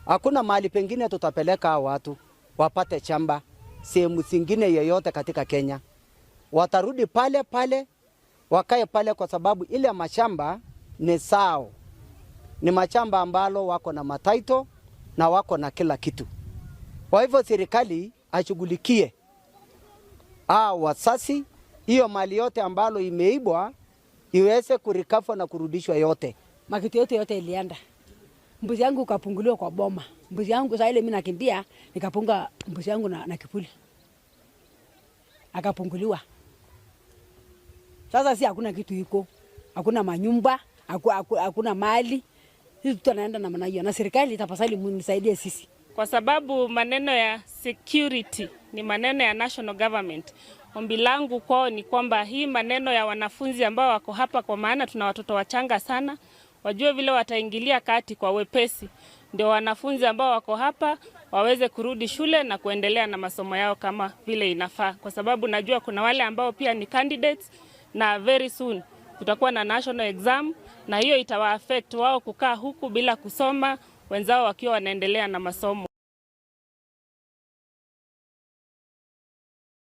Hakuna mahali pengine tutapeleka hao watu wapate shamba sehemu zingine yoyote katika Kenya. Watarudi pale pale wakae pale, kwa sababu ile mashamba ni sao, ni mashamba ambalo wako na matitle na wako na kila kitu. Kwa hivyo serikali ashughulikie hao wasasi, hiyo mali yote ambalo imeibwa iweze kurecover na kurudishwa yote. Makitu yote yote ilienda. Mbuzi yangu ukapunguliwa kwa boma. Mbuzi yangu saa ile mimi nakimbia nikapunga mbuzi yangu na kipuli. Akapunguliwa. Sasa si hakuna kitu iko. Hakuna manyumba, hakuna mali. Sisi tunaenda namna hiyo na serikali tafadhali mnisaidie sisi. Kwa sababu maneno ya security ni maneno ya national government. Ombi langu kwao ni kwamba hii maneno ya wanafunzi ambao wako hapa, kwa maana tuna watoto wachanga sana, wajue vile wataingilia kati kwa wepesi, ndio wanafunzi ambao wako hapa waweze kurudi shule na kuendelea na masomo yao kama vile inafaa, kwa sababu najua kuna wale ambao pia ni candidates na very soon kutakuwa na national exam, na hiyo itawa affect wao kukaa huku bila kusoma, wenzao wakiwa wanaendelea na masomo.